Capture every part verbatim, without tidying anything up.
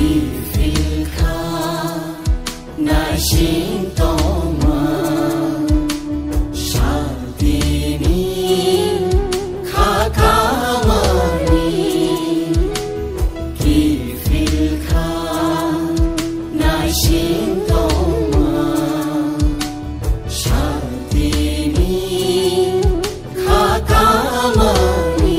Kiphilkha naising tongma, santini kha kamani. Kiphilkha naising tongma, santini kha kamani.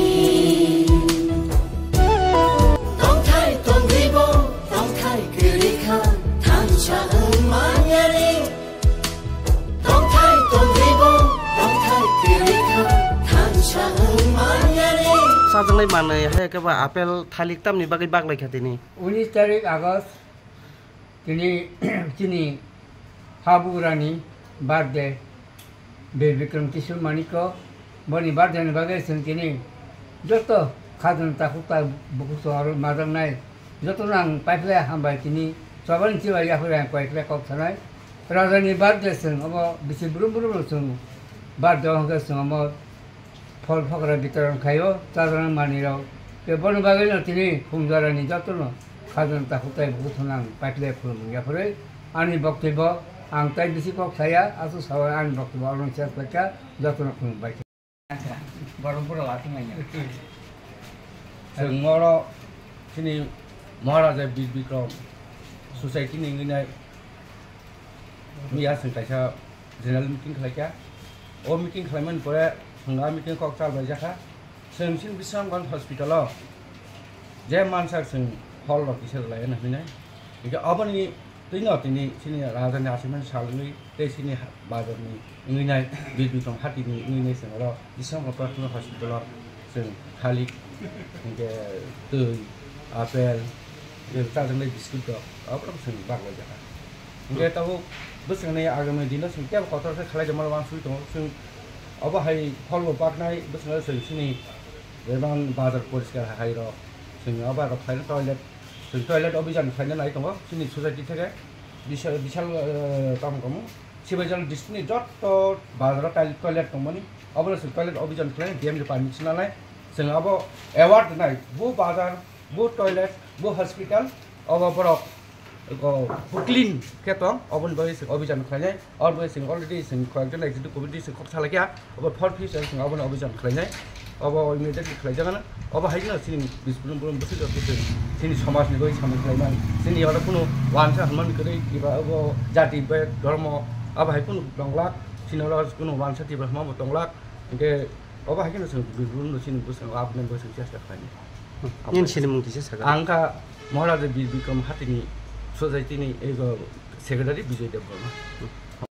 Tongthai tongribo, tongthai kwrwikha, thansa wng manyani. Tongthai tongribo, tongthai kwrwikha, thansa wng manyani. Chajaknai manwi hai khe ba apple thalik tamni bagwi baklaikha tini. Unis tarik August. Tini chini habugrani birthday, Bir Bikram Kishore Manikya, boni birthday ni bagwi chwng tini joto khajna takhuk ta bukhuk song aro majaknai jotono ang paiphlai hambai tini chobani chibai yaphai ang paiphlai kok sanai. Raja ni birthday chwng omo bisi brum brum no chwng birthday o hwnkhe chwng omo phol phokra bitoron khaio, chajaknai manwirok. Tei bono bagwino tini Khumjarani jotono khajna takhuk tai bukhuk song ang paiphlai khulumung yaphurwi ani boktobyo ang tai bisi kok saya, aswk sawi ani boktobyo oro ches paikha, jotono khulumbai kha. Borok borok aswk manya. Chwng oro chini Maharaja Bir Bikram society ni wngwi nai Miya chwng kaisa general meeting khlaikha. O meeting khlaimani pore chwng a meeting kok chalbaijak kha. Chwng chini Bisramganj hospital o je mansak chwng hall rok kisa rwlai hwnwi nai. Hingkhe aboni twino tini chini raja ni achievement salwi tei chini ha-, bazar ni wngwi nai Bir Bikram Hati ni wngwi nai chwng oro Bisramganj Prarthana Hospital o chwng thalik, hingke twi, apple, je chajaknai biscuit rok, aborok chwng baklai jakha. Hingke tabuk bwswkni agami dino chwng tebo kotor khe khlai tongmani wansugwi tongo. Chwng obo hai pholbo baknai bwswkno chwng chini jeman bazar poriskar hai rok, chwng obo rok khlaina toilet, chwng toilet obijan khlaina nai tongo chini society theke. Bisal, bisal, eh, tamo tamo. Sibaijal district ni jotto bazar o toilet, toilet tongmani, obono chwng toilet obijan khlai, D M ni permission nalai, chwng abo award nai, bo bazar, bo toilet, bo hospital, obo borok, o, bo clean khe tong, oboni bagwi chwng obijan khlainai, oboni bagwi chwng already chwng koyekjon executive committee chwng kok salaikha, obo for future chwng obono obijan khlainai. Obo immediately khlaijak ano. Obo hai kheno chini bisphurum burum bwswk rok bwswk chini somaj ni bagwi samung khlai man. Chini oro kunu wansa hwnmani kwrwi kiba obo jati bai dhormo abo hai kunu tonglak. Chini oro kunu wansa tiba hwnma bo tonglak. Hingke obo hai kheno chwng bisphurum no chini bwskango aboni bagwi chwng chesta khlainai. Nini sinimung kisa sakha? Ang kha Maharaja Bir Bikram Hati ni society ni ego secretary Bijoy Debbarma.